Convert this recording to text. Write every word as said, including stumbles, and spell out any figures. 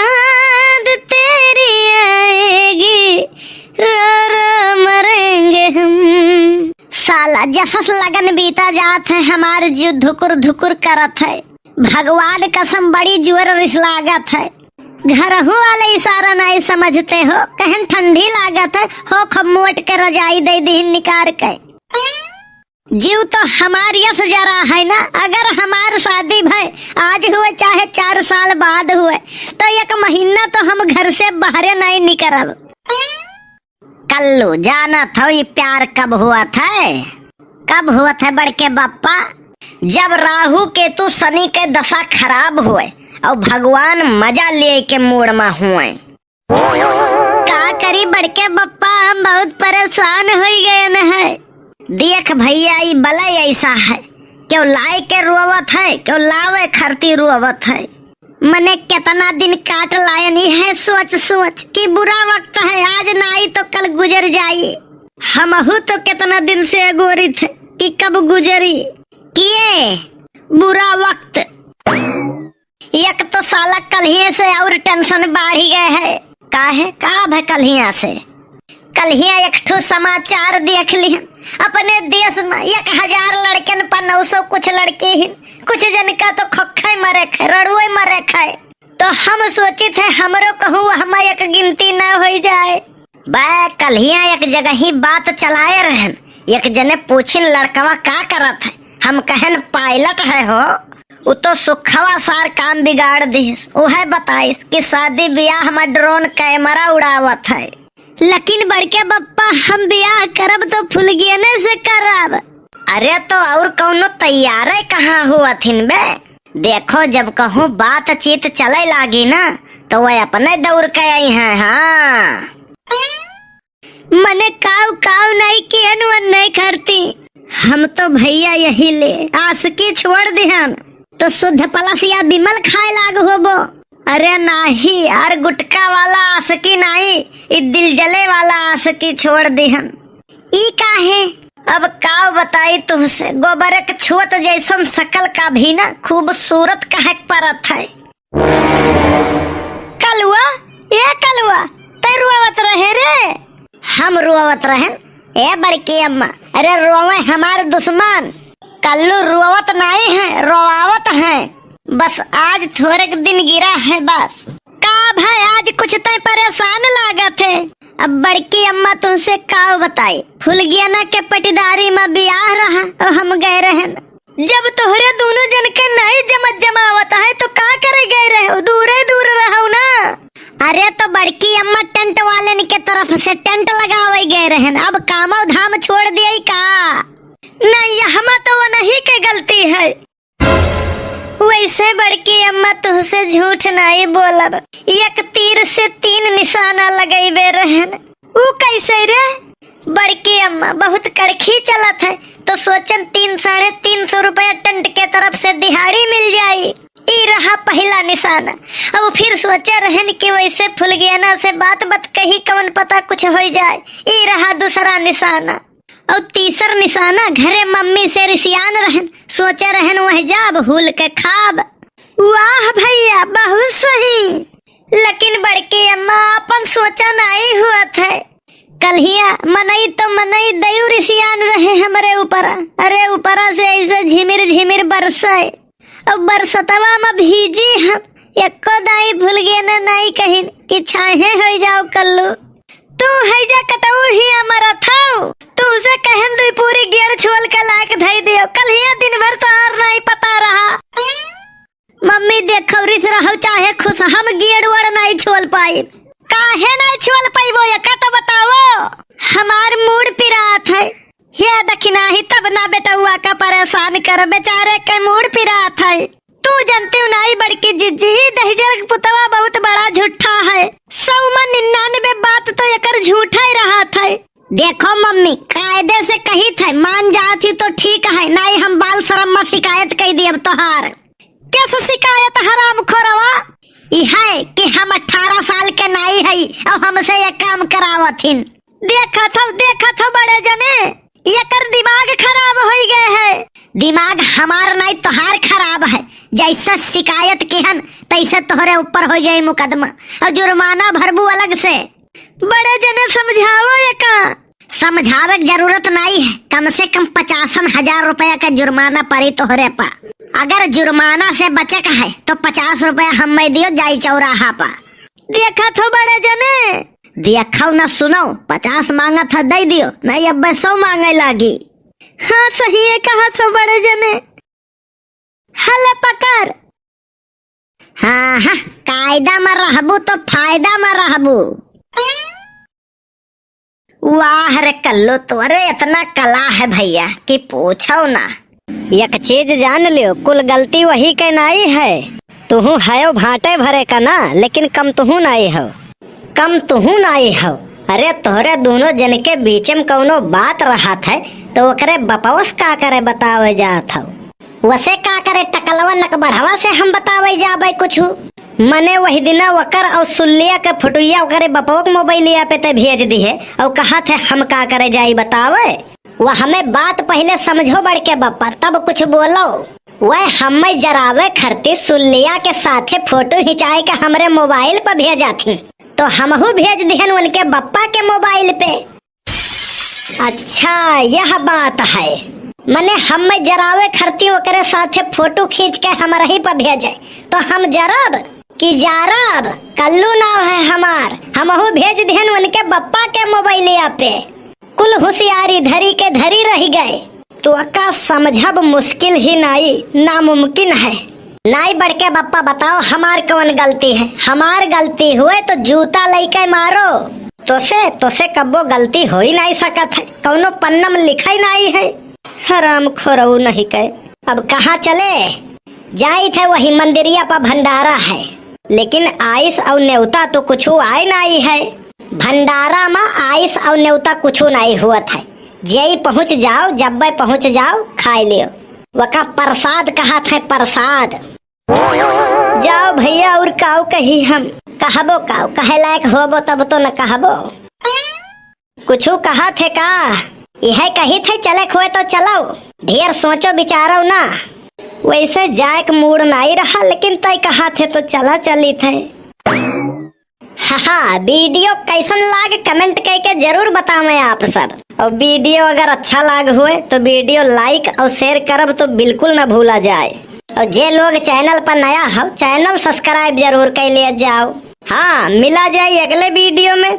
याद तेरी आएगी, रो रो मरेंगे हम। साला जसस लगन बीता जात है, हमार जीव धुकुर धुकुर करत है। भगवान कसम बड़ी जोर रिस लागत है। घरहू वाले इशारा नहीं समझते हो, कहन ठंडी लागत है, हो खब मोट के रजाई दे दीहिन निकार के। जीव तो हमार यस जरा है ना, अगर हमार शादी भय आज हुए चाहे चार साल बाद हुए, तो एक महीना तो हम घर से बाहरे नहीं निकरब। कल्लू, जानत हो ई प्यार कब हुआ था? कब हुआ था बड़के बप्पा? जब राहु केतु शनि के दशा खराब हुए और भगवान मजा ले के मूड में हुए। का करी बड़के बप्पा, हम बहुत परेशान होई गए न है। देख भैया, ई बलय ऐसा है, क्यों लाए के रोवत है, क्यों लावे खरती रोवत है। मने केतना दिन काट लायन इहे सोच सोच कि बुरा वक्त है, आज ना आई तो कल गुजर जाई। हमहू तो केतना दिन से अगोरित है कि कब गुजरी। किए बुरा वक्त। एक तो साला कल्हिये से और tension बाढ़ी गए है। काहे? का भय कल्हिया से? कल्हिया एक ठो समाचार देख लिहन, अपने देश में एक हजार लड़कन पर नौ सौ कुछ लड़के हिन, कुछ जन का तो खक्खे मरे खे, रड़ुए मरे खे। तो हम सोचित है हमरो कहूँ वहमा एक गिनती न होई जाए। बे, कल्हिया एक जगह ही बात चलाए रहन, एक जने पूछिन लड़कवा का करत है, हम कहन pilot है हो। उ तो सुखवा सार काम बिगाड़ दिस। उहे बताइस कि शादी बियाह में drone camera उड़ावत है। लेकिन बड़के बप्पा, हम बियाह करब तो फुलगेने से करब। अरे तो और कौनो तैयारे कहाँ हुअथिन बे? देखो, जब कहूँ बातचीत चले लागी ना, तो वह अपने दौड़ के आई हैं। हाँ। मने काव काव नहीं किहन वन नहीं करती। हम तो भैया यही ले आशिकी छोड़ दिहन, तो शुद्ध पलस या बिमल खाए लाग होबो। अरे नाही, अर गुटखा वाला आशिकी नाही, ई दिल जले वाला आशिकी छोड़ दिहन। ई काहे? अब काव बताई तुहसे, गोबर के छुअत जैसन शकल का भी ना खूबसूरत कहे के परत है। कलुआ, ए कलुआ, तै रोवत रहे रे? हम रोवत रहन? ए बड़की अम्मा, अरे रोवे हमार दुश्मन। कल्लू रोवत नाई है, रोवावत है। बस आज थोड़े दिन गिरा है बस। का भाई, आज कुछ तै परेशान लागत है? अब बड़की अम्मा तुमसे का बताई, फुलगियाना के पटीदारी में बियाह रहा और हम गए रहन। जब तोहरे दोनों जन के नाई जमत जमावत है, तो का करे गए रहो? दूरे दूर रहो ना। अरे, तो बड़की अम्मा टेंट वालन के तरफ से टेंट लगावे गए रहन, अब कामो धाम छोड़ दिए का? नहीं, यहमा तो वनही के गलती है। वैसे बड़की अम्मा, तुहसे झूठ नाई बोलब, एक तीर से तीन निशाना लगैबे रहन। ऊ कैसे रे? बड़की अम्मा, बहुत कड़खी चलत है, तो सोचन तीन, साढ़े तीन सौ रुपया टेंट के तरफ से दिहाड़ी मिल जाई। ई रहा पहिला निशाना। अब फिर सोचे रहन कि वैसे फुलगियाना से बात बत कही, कवन पता कुछ होई जाए। ई रहा दूसरा निशाना। और तीसर निशाना, घरे मम्मी से रिसियान रहन, सोचे रहन वह जाब हुल के खाब। वाह भैया, बहुत सही। लेकिन बड़की अम्मा, अपन सोचा नाई हुअत है। कल्हिया मनई तो मनई दयू रिसियान रहे हमरे ऊपरा। अरे, ऊपरा से ऐसे झिमिर झिमिर बरसे। अब बरसतवा में भीजी हम, एको दाई फुलगेना नाई कहिन कि छाहे होई जाओ कल्लू। तू हैजा कटऊ ही अमरत हऊ, तुहसे कहन दुई पूरी गेड़ छोल के लायक धई दियो, कल्हिया दिन भर तोहार नाई पता रहा। मम्मी देखौरिस रहौ चाहे खुश, हम गेड़ वड़ नाई छोल पाई। काहे नाई छोल पाइबो, एका तो बताओ। हमार मूड पिरात है। हे दखिनाही, तब ना बेटउआ का परेशान कर, बेचारे के मूड पिरात है। तू जनतिउ नाई बड़की जिज्जी, दहिजर के पुतवा बहुत बड़ा झूठा है। सौ में निन्यानवे बात तो एकर झूठा ही रहत है। देखो मम्मी, कायदे से कहित है, मान जात ही तो ठीक है, नाई हम बाल शरम में शिकायत कई दियब तोहार। कैसे शिकायत, हराम खोरवा? ई है कि हम अठारह साल के नाई है और हमसे ये काम करावत हिन। देखत हौ, देखत हौ बड़े जने, एकर दिमाग खराब होई गए है। दिमाग हमार नाई तोहार खराब है, जैसे शिकायत किहन तैसे तोहरे ऊपर हो जाई मुकदमा और जुर्माना भरबू अलग से। बड़े जने समझाओ एका। समझावे के जरूरत नाई है, कम से कम पचासन हजार रुपया का जुर्माना पड़ी तोहरे पा। अगर जुर्माना से बचे का है तो पचास रुपया हम्मे दियो, जाई चौराहा पा। देखा थो बड़े जने। देखो ना सुनो, पचास मांगत है दे दियो, नहीं अब्बे सौ मांगे लागी। हाँ सही है कहा थो बड़े जने। हले पकड़। हाँ हाँ, कायदा में रहबू तो फायदा में रहबू। वाह रे कल्लू, तोरे इतना कला है भैया कि पूछो ना। एक चीज जान लियो, कुल गलती वही के नाई है, तुहू हयो भांटे भरे का ना, लेकिन कम तुहू नाई हो, कम तुहू नाई हो। अरे तोहरे दोनों जन के बीच में कौनो बात रहत है तो ओकरे बपवस का करे बतावे जात हो। वसे का करे टकलवा नकबढ़वा से हम बतावे जाबे कुछ। मने वही दिना वकर और सुल्लिया के फोटुइया ओकरे बपवा के मोबाइलिया पे ते भेज दिहे और कहा थे हम का करे जाई बतावे। वह हमें बात पहले समझो बड़के बप्पा तब कुछ बोलो। वह हमें जरावे खरती सुल्लिया के साथे फोटो खिंचाए के हमरे मोबाइल पर भेजा थी तो हमहू भेज दिहन उनके बप्पा के मोबाइल पे। अच्छा यह बात है, मने हम जरावे खरती ओकरे साथे फोटो खींच के हमरही पर भेजे तो हम जरब कि जारब? कल्लू नाव है हमार, हमहू भेज दिहन उनके बप्पा के मोबाइलिया पे। कुल होशियारी धरी के धरी रह गए। तो का समझब मुश्किल ही नाई, नामुमकिन है। नाई बड़के बप्पा बताओ हमार कौन गलती है? हमार गलती हुए तो जूता लइके मारो। तोसे, तोसे कब्बो गलती हो ही नाई सकत है, कौनो पन्ना में लिखा ही नाई है। हराम खोरऊ नहीं के। अब कहाँ चले? जाई थे वही मंदिरिया पर भंडारा है, लेकिन आइस और नेवता तो कुछ आए नाई है। भंडारा में आइस और नेवता कुछ नाई हुआ था। जेई पहुँच जाओ, जब्बे पहुँच जाओ, खाए लियो। वका प्रसाद कहा थे, प्रसाद। जाओ भैया, और काऊ कही हम? कहबो काऊ, कहे लायक होबो तब तो न कहबो। कुछू कहा थे का? यह कही थे चले खोए तो चलो, ढेर सोचो विचारो ना। वैसे जाए के मूड नाई रहा, लेकिन तय कहा थे तो चला चली थे। हाँ, वीडियो कैसन लाग कमेंट करके जरूर बतावें आप सब। और वीडियो अगर अच्छा लाग हुए तो वीडियो लाइक और शेयर करब तो बिल्कुल ना भूला जाए। और जे लोग चैनल पर नया हो, चैनल सब्सक्राइब जरूर कर ले जाओ। हाँ, मिला जाए अगले वीडियो में।